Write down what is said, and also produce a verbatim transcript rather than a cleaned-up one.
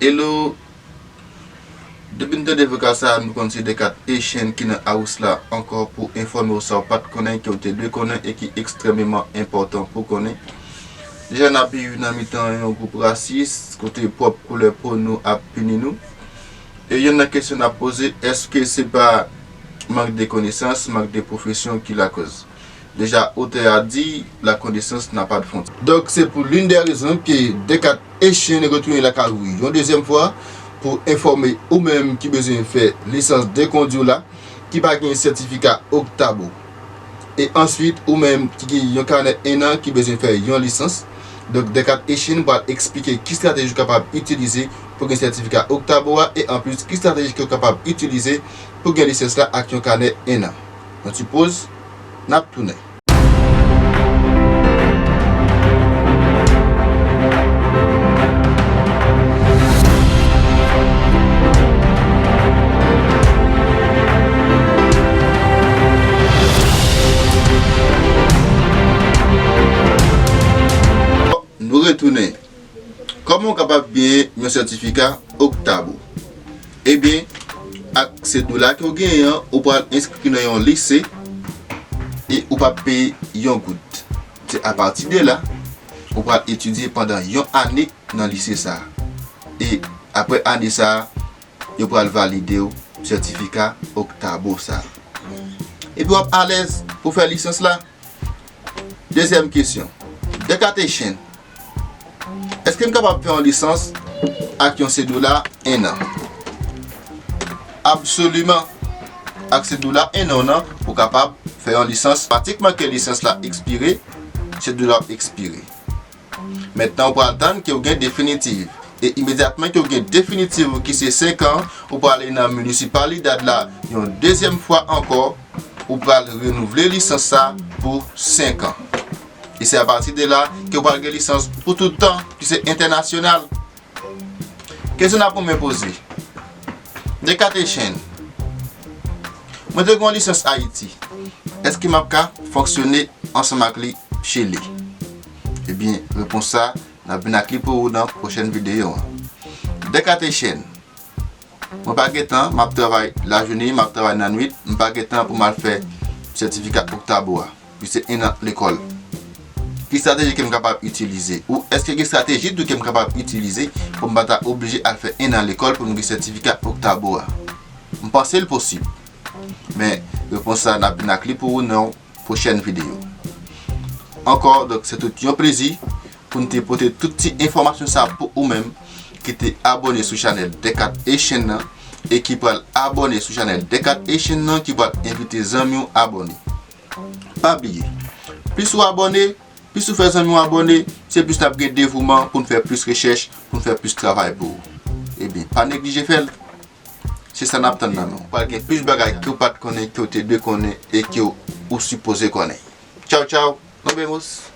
Hello. Depi n tande vokal sa a, nou konn se Decat Haitian ki nan house la ankò pou enfòme w sa w pa t konnen, ke w te dwe konnen e ki ekstrèmeman enpòtan pou konnen. Deja, n ap viv nan mitan yon gwoup rasis, kote pwòp koulè po nou ap pini nou. E yonn nan kesyon n ap poze, èske se pa mank de konesans, mank de pwofesyon ki lakòz? Déjà, auteur a dit, la connaissance n'a pas de frontière. Donc, c'est pour l'une des raisons que Decat Haitian retounen lakay ou yon dezyèm fwa pou enfòme ou menm ki bezwen fè lisans de kondwi w la, ki pa gen sètifika Oktabo. E answit, ou menm ki gen yon kanè en an ki bezwen fè yon lisans. Donk, Decat Haitian pral eksplike ki estrateji ou kapab itilize pou gen sètifika Oktabo a, e anplis, ki estrateji ke w kapab itilize pou gen lisans la ak yon kanè en an. Yon ti poz, n ap tounen. Nou retounen. Kòman w kapab genyen yon sètifika Oktabo? Ebyen, ak se dola ke w genyen an, ou pral enskri nan yon lise e ou p ap peye yon goud. Se apati de la, ou pral etidye pandan yon ane nan lise sa a. E apre ane sa a, yo pral valide w sètifika Oktabo sa a. Epi w ap alèz pou fè lisans la. Dezyèm kesyon. Decat Haitian, èske m kapab fè yon lisans ak yon se dola en an? Absoliman. Ak se dola en an nan, ou kapab fè yon lisans. Otomatikman ke lisans la ekspire, se dola ap ekspire. Mentnan, ou pral tann ke w gen definitiv. E imedyatman ke w gen definitiv ou ki se senk an, ou prale nan Municipalidad la yon dezyèm fwa ankò, ou pral renouvle lisans sa pou senk an. E se apati de la ke w pral gen lisans pou tout tan, ki se entènasyonal. Kesyon n ap renmen poze. Decat Haitian, mwen te gen yon lisans Ayiti. Èske m ap ka fonksyone ansanm ak li Chili? Ebyen, repons sa, n ap vin ak li pou ou nan pwochèn videyo an. Decat Haitian, mwen pa gen tan, m ap travay lajounen, m ap travay nan nwit, m pa gen tan pou m al fè sètifika Oktabo a. Pi se en an lekòl. Ki estrateji ke m kapab itilize? Ou èske gen estrateji tou ke m kapab itilize pou m pa ta oblije al fè en an lekòl pou m gen sètifika Oktabo a? M panse l posib. Men, repons sa, n ap vin ak li pou ou nan yon pwochèn videyo. Ankò, donk, se tout yon plezi pou n te pote tout ti enfòmasyon sa pou ou menm ki te abòne sou chanèl Decat Haitian nan e ki pral abòne sou chanèl Decat Haitian nan, ki pral envite zanmi w abòne. Pa bliye, plis ou abòne, plis ou fè zanmi w abòne, se plis n ap gen devouman pou n fè plis rechèch, pou n fè plis travay pou ou. Ebyen, pa neglije fè l. Se sa n ap tann nan men w. Pral gen plis bagay ke w pa t konnen, ke w te dwe konnen e ke w, ou sipoze konnen. Tchaw, tchaw. Nos vemos.